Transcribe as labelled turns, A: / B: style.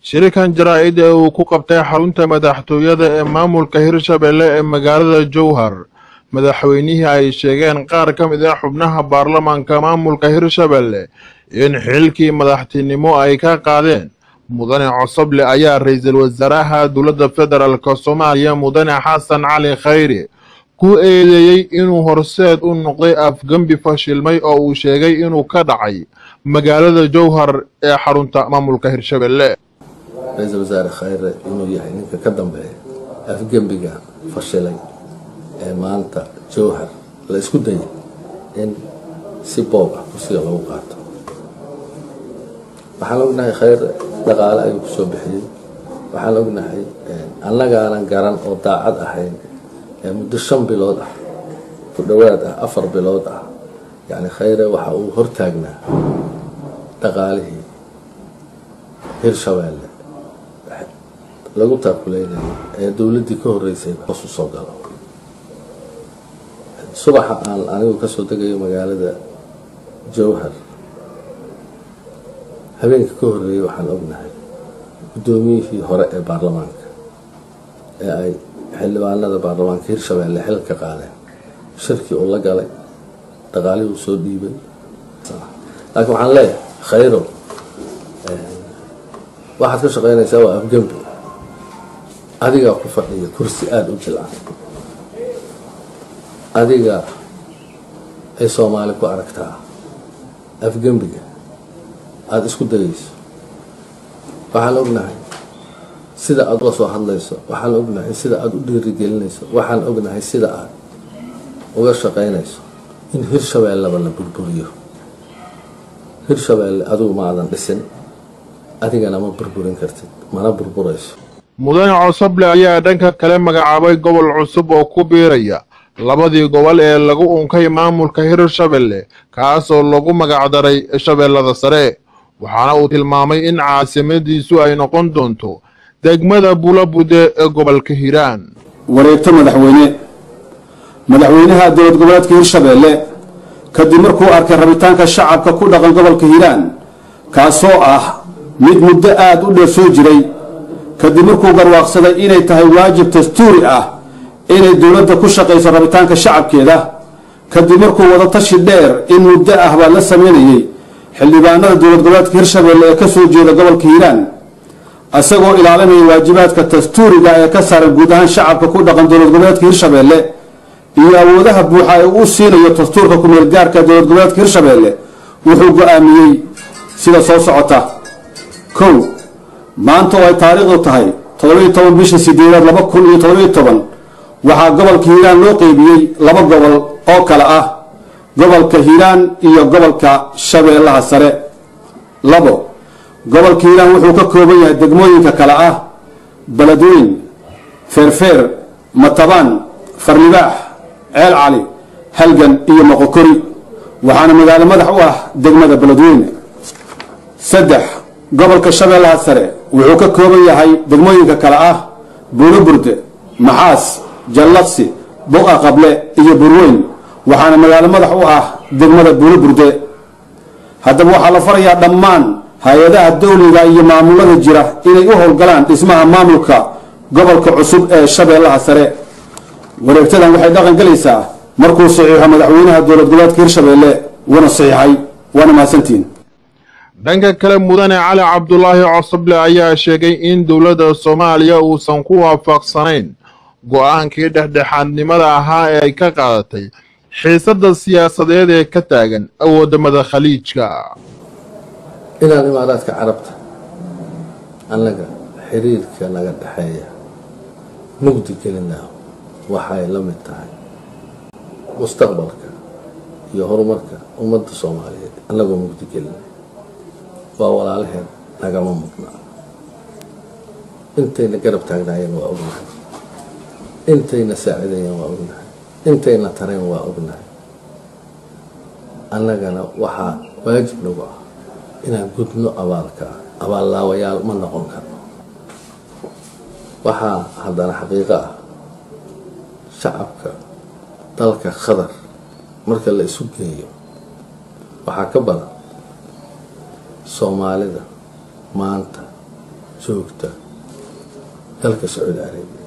A: Shirkan jaraa'id ee uu ku qabtay xarunta madaxtooyada ee maamulka Hirshabelle ee magaalada Jowhar, madaxweynihii ay sheegeen qaar ka mid ah xubnaha baarlamaanka maamulka Hirshabelle in xilkii madaxtinimo ay ka qaadeen, Mudane Cosoble ayaa ra-iisul wasaaraha dowladda federaalk Soomaaliya Mudane Xasan Cali Khayre ku eedeeyey inuu horseed u noqday afgembi fashilmay oo uu sheegay inuu ka dhacay magaalada Jowhar ee xarunta maamulka Hirshabelle.
B: Ra-iisul wasaare Khayre inuu yahay ninka ka dambeeya afgembiga fashilay ee maanta Jowhar la isku dayay in si boob ah kursiga lagu qaato. Waxaan ognahay Khayre dhaqaale ayuu kusoo bixiyey. Waxaan ognahay annagaanan garan oo daacad ahayn ee muddo 5 bilood ah ku dhowaad ah, 4 bilood ah, yacni Khayre waxa uu hortaagnaa dhaqaalihii Hirshabeelle lagu taakuleynayay ee dowladdii ka horreysay hoos u soo galo. Subaxa aan anigu kasoo degayo magaalada Jowhar, habeenka ka horreeyay, waxaan ognahay guddoomiyihii hore ee baarlamaanka ee ay xildhibaanada baarlamaanka Hirshabeelle xil ka qaadeen shirkii uu la galay, dhaqaalihii uu soo dhiibay. Laakiin waxaan leeyahay, Khayrow, waxaad ka shaqeynaysaa waa afgembi. Adigaa ku fadhiya kursi aada u jilcan, adiga ay Soomaali ku aragtaa afgembiga aada isku dayayso. Waxaan ognahay sida aada ula soo hadlayso, waxaan ognahay sida aada u dhiirigelinayso, waxaan ognahay sida aad uga shaqaynayso in Hirshabeelleba la burburiyo. Hirshabeelle adigu ma aadan dhisin, adigana ma burburin kartid, mana burburayso.
A: Mudane Cosoble ayaa dhanka kale magacaabay gobol cusub oo ku biiraya labadii gobol ee lagu unkay maamulka Hirshabelle, kaasoo lagu magacdaray Shabeellada Sare, waxaana uu tilmaamay in caasimadiisu ay noqon doonto degmada Bulabude ee gobolka Hiiraan.
C: Wareegto madaxweyne. Madaxweynaha dowlad goboleedka Hirshabeelle, kadib markuu arkay rabitaanka shacabka ku dhaqan gobolka Hiiraan, kaasoo ah mid muddo aada u dheer soo jiray, kadib markuu garwaaqsaday inay tahay waajib dastuuri ah inay dowladda ku shaqayso rabitaanka shacabkeeda, kadib markuu wadatashi dheer in muddo ah baa la sameynayey xildhibaanada dowlad goboleedka Hirshabeelle ee ka soo jeeda gobolka Hiiraan, isagoo ilaalinaya waajibaadka dastuuriga ee ka saaran guud ahaan shacabka ku dhaqan dowlad goboleedka Hirshabeelle iyo awoodaha buuxa ee uu siinayo dastuurka kumeel gaarka dowlad goboleedka Hirshabeelle, wuxuu go-aamiyey sida soo socota. 1, maanta oo ay taariikhdu tahay 17 bisha sideedaad 2017, waxaa gobolka Hiiraan loo qeybiyey laba gobol oo kale ah gobolka Hiiraan iyo gobolka Shabeellaha Sare. 2, gobolka Hiiraan wuxuu ka kooban yahay degmooyinka kale ah Beledweyn, Feerfeer, Matabaan, Farlibaax, Ceel Cali, Halgan iyo Moqokori, waxaana magaalo madax u ah degmada Beledweyne. 3, gobolka Shabeellaha Sare wuxuu ka kooban yahay degmooyinka kale ah Buulo Burde, Maxaas, Jallaqsi, Buqa Qable iyo Burweyn, waxaana magaalo madax u ah degmada Buulo Burde. Haddaba waxaa la farayaa dhammaan hay-adaha dowliga iyo maamulada jira inay u howlgalaan dhismaha maamulka gobolka cusub ee Shabeellaha Sare. Wareegtadan waxay dhaqan gelaysaa markuu saxiixo madaxweynaha dowlad goboleedka Hirshabeelle, wuuna saxiixay. Waana mahadsantihiin.
A: Dhanka kale, Mudane Cali Cabdulaahi Cosoble ayaa sheegay in dowladda Soomaaliya uusan ku waafaqsanayn go-aankii dhexdhexaadnimada ahaa ee ay ka qaadatay xiisadda siyaasadeed ee ka taagan wadamada Khaliijka.
B: Inaan Imaaraadka Carabta annaga xiriirka naga dhexeeya mugdi gelinaa waxay la mid tahay mustaqbalka iyo horumarka ummadda Soomaaliyeed annagoo mugdi gelinay. Waa walaalaheen, nagama mudna. Intayna garab taagnaayeen waa ognahay, intayna saacidayeen waa ognahay, intayna tareen waa ognahay. Annagana waxaa waajib nagu ah inaan gudno abaalka. Abaallaawayaal ma noqon karno. Waxaa haddana xaqiiqo ah shacabka dalka Qatar marka la isu geeyo waxaa ka badan Soomaalida maanta Joogta dalka Sacuudi Arabiya.